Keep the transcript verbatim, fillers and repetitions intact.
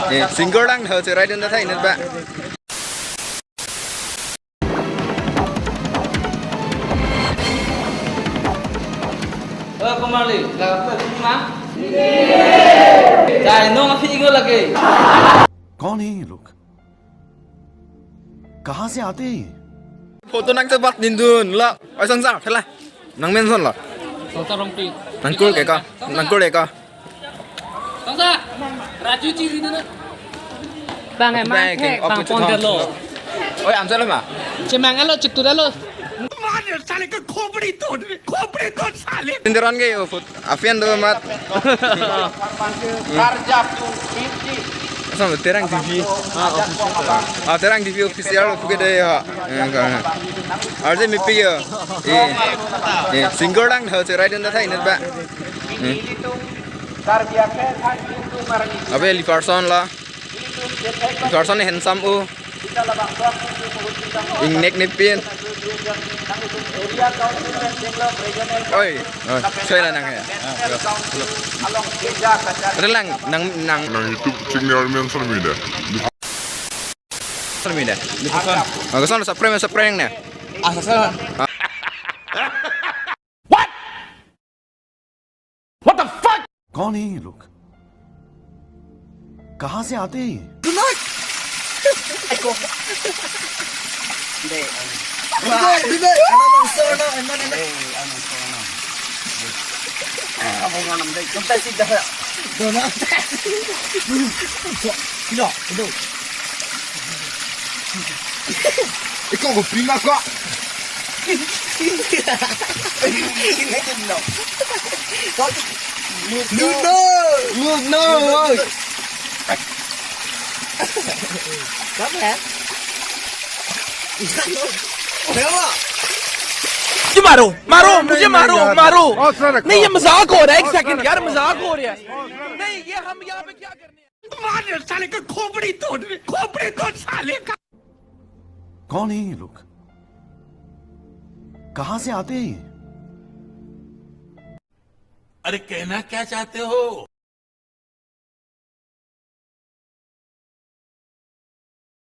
Eh, singer lang ho cherai dun ta thai net ba. Oh, Kumar li, la pe sini ma? Jai no ma phi go lagi. कौन है ये लोग? कहाँ से आते हैं ये? Photo nang chebat nindun la. Oi sang sang thela. Nang mention la. Songsa Rongpi. Nang kur ke ka? Nang kur ke ka? Songsa. Raju chiri dana. Bang emang Bang, ke, oh, bang pon lo. Oi, amsa lo ma? Chemang lo, chitu lo. मार साले का खोपड़ी तोड़, खोपड़ी तोड़ साले। Tinderan ke yo foto. Afian do mat. Asam Terang T V. Ah, Terang T V official puke de ha. Arje mipi yo. Eh. Eh, singer lang ho cherai dun ta thai net ba. Hmm. Abe Liferson la. Person handsome o. Ingnek nepin. Oi, oi, soy la nang ya. Relang nang nang Nang YouTube channel men son mi da. Son mi da. Ako son subscribe subscribe na. Ah, subscribe. What? What the fuck? कौन है ये लोग? कहाँ से आते हैं ये? Dei. Dei, dei. Ano nang so na, ano nang so na. Ako nga naman, dei. Kunta si Dara. Dona. Kilo, kilo. Ikaw ko prima ko. Luno! Luno! Kamu ya? ये मारो, मारो, मुझे मारो, मारो। नहीं, ये मजाक हो रहा है, एक सेकंड यार, मजाक हो रहा है। नहीं, ये हम यहाँ पे क्या करने आए? मार साले का खोपड़ी तोड़, खोपड़ी तोड़ साले का। कौन है ये लोग? कहाँ से आते हैं ये? अरे, कहना क्या चाहते हो?